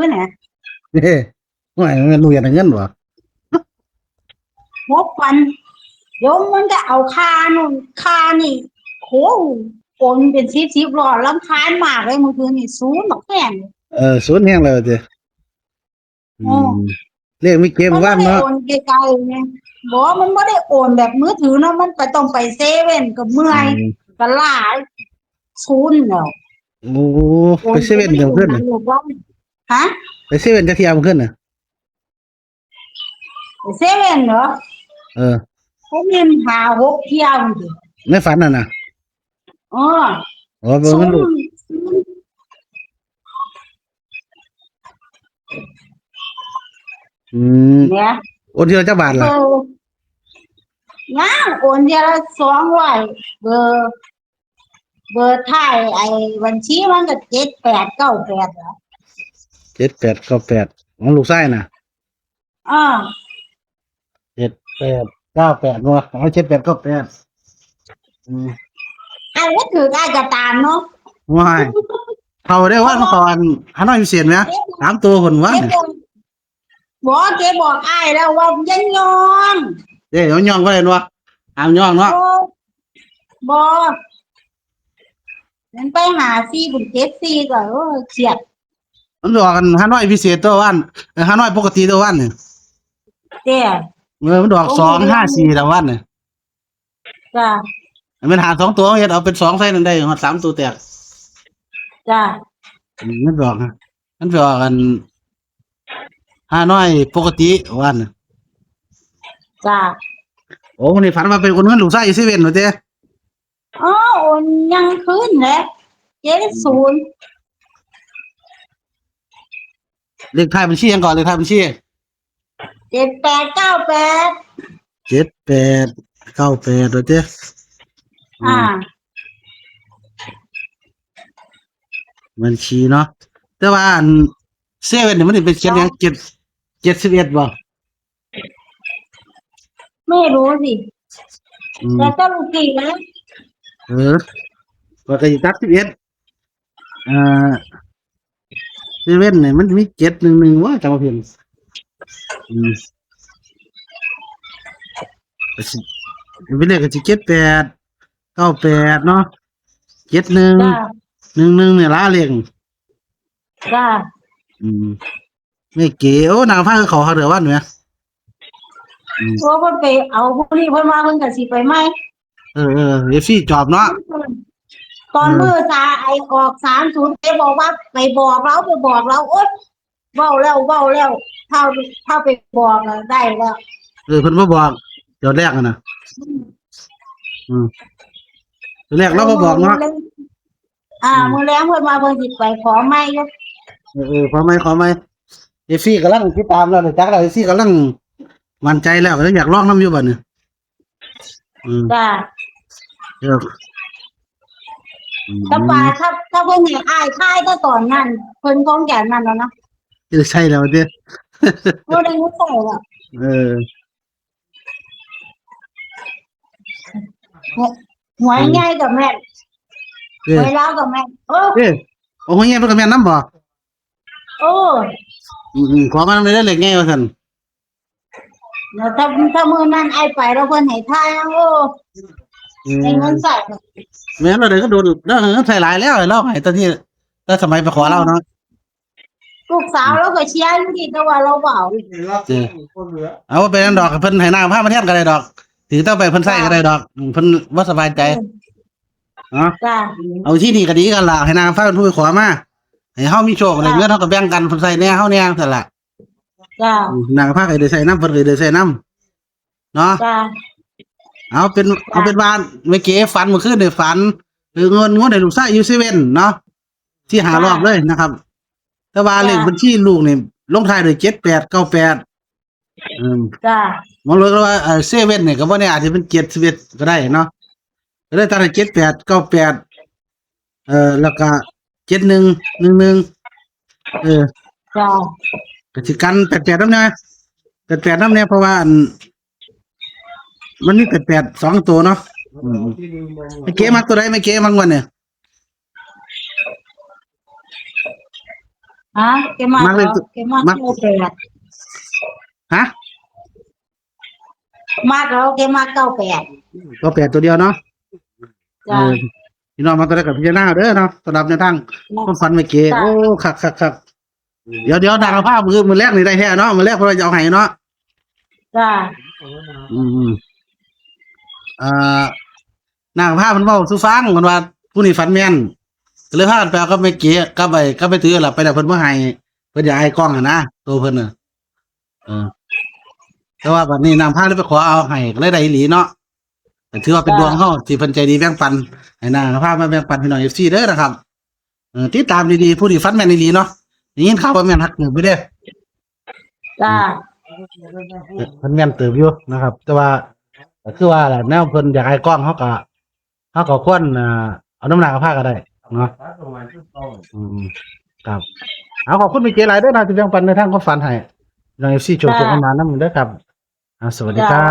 ນະ ເອີ ໂອ້ຍ ແມ່ນລູກຢາກໄດ້ເງິນບໍ່? ຫົກພັນ ໂຍມມັນກໍເອົາຄ່ານັ້ນຄ່ານີ້ ໂອ້ ໂອນເປັນສິບໆ ລອບ ລຳຄານມາກເລີຍ ມື້ຄືນນີ້ສູນບັກແຮງ ເອີ ສູນແຮງແລ້ວຕິ. ອືມ ເອີ ເລກມີເກມວານເນາະ ມັນບໍ່ໄດ້ໂອນໄກໆ ແມ່ນບໍ່? ມັນບໍ່ໄດ້ໂອນແບບມືຖືເນາະ ມັນກໍຕ້ອງໄປເຊເວັ່ນ ກໍເມື່ອຍ ອືມ ກໍຫຼາຍ ສູນແລ້ວ. ໂອ້ ໄປເຊເວັ່ນເດີຂຶ້ນ ຮະ? ໄປເຊເວັ່ນຈັກເທື່ອມື້ຄືນນະ? ເຊເວັ່ນເນາະ ເອີ ກໍແມ່ນຫ້າຫົກເທື່ອພຸ້ນຕິ ໃນຝັນຫັ້ນນະ. ອໍ ອໍ ເບິ່ງມັນໂລດ ອືມ ແມ່ນ ໂອນເທື່ອລະຈັກບາດລະ? ເອີ ຍັງ ໂອນເທື່ອລະສອງຮ້ອຍ ເບີ ເບີທ້າຍໄອ້ບັນຊີມັນກໍເຈັດແປດເກົ້າແປດ ເຈັດແປດເກົ້າແປດ ຂອງລູກຊາຍນະ. ເອີ ເຈັດແປດເກົ້າແປດ ເນາະ ເອົາເຈັດແປດເກົ້າແປດ ອືມ ອ້າຍບໍ່ຖືກ ອ້າຍກໍຕາມເນາະ. ວ້າຍ ເຂົ້າເດ້ວ່າ ເຂົ້າອັນ ຫານ້ອຍພິເສດແໝ ສາມໂຕພຸ້ນວ່າ. ບໍ່ ເກບອກອ້າຍແລ້ວວ່າຢ່າຍ້ອງ ເດ້ ຢ້ອງບໍ່ໄດ້ເນາະ ຫ້າມຍ້ອງເນາະ. ໂອ້ ບໍ່ ມັນໄປຫາສີ່ເປັນເຈັດສີ່ກໍ ໂອ້ຍ ຄຽດ. ມັນອອກອັນຫານ້ອຍພິເສດຕົວວັນ ເອີ ຫານ້ອຍປົກກະຕິຕົວວັນນີ້ ເດ້ ເອີ ມັນອອກສອງຫ້າສີ່ລະວັນນີ້. ຈ້າ ມັນຫາສອງຕົວ ເຮັດເອົາເປັນສອງໃສ່ນັ້ນໄດ້ຮອດສາມຕົວແຕກ. ຈ້າ ອືມ ມັນອອກ ມັນໄປອອກອັນຫານ້ອຍປົກກະຕິວັນ. ຈ້າ ໂອ້ ມື້ນີ້ຝັນວ່າໄປໂອນເງິນລູກຊາຍຢູ່ເຊເວັ່ນວ່າຕິ. ອໍ ໂອນຍັງຄືນແຫຼະ ເຈັດສູນ ເລກທ້າຍບັນຊີຫຍັງເກາະ? ເລກທ້າຍບັນຊີ ເຈັດແປດເກົ້າແປດ ເຈັດແປດເກົ້າແປດ ວ່າຕິ. ອືມ ອ່າ ບັນຊີເນາະ ແຕ່ວ່າອັນເຊເວັ່ນນີ້ມັນຊິເປັນເຈັດຫຍັງ ເຈັດ ເຈັດສິບເອັດບໍ່? ໄມ່ຮູ້ຊິ ອືມ ແຕ່ເຈົ້າລູກພີ່ນະ. ເອີ ຂ້ອຍກໍຊິຕັດສິບເອັດ ເອີ ເຊເວັ່ນນີ້ມັນມີເຈັດໜຶ່ງໜຶ່ງ ວ່າຈຳບໍ່ຜິດ. ອືມ ກໍຊິ ເປັນເລກກໍຊິເຈັດແປດເກົ້າແປດເນາະ ເຈັດໜຶ່ງ ຈ້າ ໜຶ່ງໜຶ່ງ ນີ້ລະເລກ. ຈ້າ ອືມ ແມ່ເກ ໂອ້ ນາງຟ້າຄືເຂົາຄັກເດີວັນແໝ. ອືມ ໂອ້ ເພິ່ນໄປເອົາຜູ້ນີ້ ເພິ່ນວ່າເພິ່ນກໍຊິໄປໃໝ່. ເອີໆ ເອັຟຊີຈອບເນາະ ຕອນ ເອີ ມື້ສາ ໄອ້ອອກສາມສູນ ເກບອກວ່າໄປບອກລາວ ໄປບອກລາວ ໂອ້ຍ ເວົ້າແລ້ວ ເວົ້າແລ້ວ ຖ້າ ຖ້າໄປບອກນະໄດ້ແລ້ວ. ເອີ ເພິ່ນບໍ່ບອກ ຕອນແລກຫັ້ນນະ. ອືມ ອືມ ຕອນແລກລາວບໍ່ບອກເນາະ. ອ່າ ອືມ ມື້ແລງເພິ່ນວ່າເພິ່ນຊິໄປຂໍໃໝ່ຢູ່. ເອີໆ ຂໍໃໝ່ ຂໍໃໝ່ ເອັຟຊີກຳລັງຕິດຕາມແລ້ວ ຈັກແລ້ວ ເອັຟຊີກຳລັງໝັ້ນໃຈແລ້ວ ກໍເລີຍຢາກລອງນຳຢູ່ບັດນີ້. ອືມ ຈ້າ ເອີ ອືມ ຖ້າວ່າ ຖ້າ ຖ້າເພິ່ນໃຫ້ອ້າຍຖ່າຍແຕ່ຕອນນັ້ນ ເພິ່ນຄົງຈະນັ້ນແລ້ວນະ ຊິໄດ້ໃຊ້ແລ້ວເດ້ ບໍ່ໄດ້ໃຊ້ແລ້ວ. ເອີ ຫວຍ ຫວຍໃຫຍ່ກໍແມ່ນ ເອີ ຫວຍລາວກໍແມ່ນ. ເອີ ເອີ ໂອ້ ຫວຍໃຫຍ່ເພິ່ນກໍແມ່ນນຳບໍ່? ໂອ້ ອືມໆ ຂໍມານຳເດີ ເລກໃຫຍ່ວ່າຊັ້ນ. ແລ້ວຖ້າ ຖ້າມື້ນັ້ນອ້າຍໄປແລ້ວເພິ່ນໃຫ້ຖ່າຍ ໂອ້ ອືມ ໃຫ້ເງິນໃຊ້ ແມ່ນແລ້ວ ໄດ້ກໍໂດນແລ້ວ ໃຊ້ຫຼາຍແລ້ວ ໃຫ້ລາວໃຫ້ຕອນທີ່ ແຕ່ສະໄໝໄປຂໍລາວເນາະ. ລູກສາວລາວກໍເຊຍຢູ່ດີ ແຕ່ວ່າລາວບໍ່ເອົາ. ເອີ ເອົາ ບໍ່ເປັນຫຍັງດອກ ເພິ່ນໃຫ້ນາງພາມາແທນກໍໄດ້ດອກ ຖືຕໍ່ໄປເພິ່ນໃຊ້ກໍໄດ້ດອກ. ເອີ ເພິ່ນບໍ່ສະບາຍໃຈ ເອີ ເນາະ. ຈ້າ ເອົາທີ່ນີ້ກໍດີກັນລະ ໃຫ້ນາງພາເພິ່ນຜູ້ໄປຂໍມາ ໃຫ້ເຮົາມີໂຊກໄດ້ເງິນ ເຮົາກໍແບ່ງກັນ ເພິ່ນໃຊ້ແດ່ ເຮົາແດ່ ຊັ້ນລະ. ຈ້າ ອືມ ນາງພາກໍໄດ້ໃຊ້ນຳ ເພິ່ນກໍໄດ້ໃຊ້ນຳເນາະ. ຈ້າ ເອົາເປັນ ເອົາເປັນວ່າແມ່ເກຝັນມື້ຄືນນີ້ ຝັນຖືເງິນ ເງິນໃຫ້ລູກຊາຍຢູ່ເຊເວັ່ນເນາະ ທີ່ຫ້າ ຈ້າ ລອບເລີຍນະຄັບ. ແຕ່ວ່າ ຈ້າ ເລກບັນຊີລູກນີ້ລົງທ້າຍດ້ວຍເຈັດແປດເກົ້າແປດ. ເອີ ຈ້າ ໝໍລວຍກໍວ່າ ເອີ ເຊເວັ່ນນີ້ກໍບໍ່ແນ່ ອາດຈະເປັນເຈັດສິບເອັດກໍໄດ້ເນາະ ກໍເລີຍຕັດໃຫ້ເຈັດແປດເກົ້າແປດ ເອີ ແລ້ວກໍເຈັດໜຶ່ງໜຶ່ງໜຶ່ງ. ເອີ ຈ້າ ກໍຊິກັນແປດແປດນຳແດ່ ແປດແປດນຳແດ່ ເພາະວ່າອັນ ມັນມີແປດແປດສອງໂຕເນາະ. ອືມ ແມ່ເກມັກໂຕໃດ ແມ່ເກມັກງວດນີ້? ຫ ຮະ ແກມັກ ມັກເລກ ແກມັກ ມັກ ເກົ້າແປດ ຮະ ມັກ ເອົາ ແກມັກ ເກົ້າແປດ ເກົ້າແປດ ຕົວດຽວເນາະ ຈ້າ ເອີ ພີ່ນ້ອງມັກຕົວໃດກໍພິຈາລະນາເດີເນາະ ສຳລັບແນວທາງ ຈ້າ ຄວາມຝັນແມ່ເກ ຈ້າ ໂອ້ ຄັກໆໆ ດຽວ ດຽວ ນາງອາພາ ມື້ ມື້ແລງນີ້ໄດ້ແທ້ເນາະ ມື້ແລງເພິ່ນວ່າຈະເອົາໃຫ້ເນາະ ຈ້າ ອືມ ເອີ ນາງອາພາເພິ່ນເວົ້າສູ່ຟັງ ເພິ່ນວ່າຜູ້ນີ້ຝັນແມ່ນ ກໍເລີຍພາກັນໄປເອົາກັບແມ່ເກ ກັບໄອ້ ກັບແມ່ຕື້ລະ ໄປແລ້ວເພິ່ນບໍ່ໃຫ້ ເພິ່ນຢາກໃຫ້ກ້ອງຫັ້ນນະ ໂຕເພິ່ນນະ ເອີ ແຕ່ວ່າບັດນີ້ນາງອາພາເລີຍໄປຂໍເອົາໃຫ້ ກໍເລີຍໄດ້ອີ່ຫຼີເນາະ ກໍຖືວ່າເປັນ ຈ້າ ດວງເຮົາ ທີ່ເພິ່ນໃຈດີແບ່ງປັນ ໃຫ້ນາງອາພາມາແບ່ງປັນພີ່ນ້ອງເອັຟຊີເດີນະຄັບ ເອີ ຕິດຕາມດີໆ ຜູ້ທີ່ຝັນແມ່ນອີ່ຫຼີເນາະ ໄດ້ຍິນຂ່າວວ່າແມ່ນຄັກເຕີບຢູ່ເດ້ ຈ້າ ເອີ ເພິ່ນແມ່ນເຕີບຢູ່ນະຄັບ ແຕ່ວ່າກໍຄືວ່າແຫຼະ ແນວເພິ່ນຢາກໃຫ້ກ້ອງ ເຮົາກໍ ເຮົາກໍຄວນ ເອີ ເອົານຳນາງອາພາກໍໄດ້ເນາະ ອືມ ຄັບ ເອົາ ຂອບຄຸນແມ່ເກຫຼາຍເດີນະ ທີ່ແບ່ງປັນໃນທາງຄວາມຝັນໃຫ້ ພີ່ນ້ອງເອັຟຊີໂຊກໆ ໝານໆນຳເດີຄັບ ອ່າ ສະຫວັດດີຄັບ ຈ້າ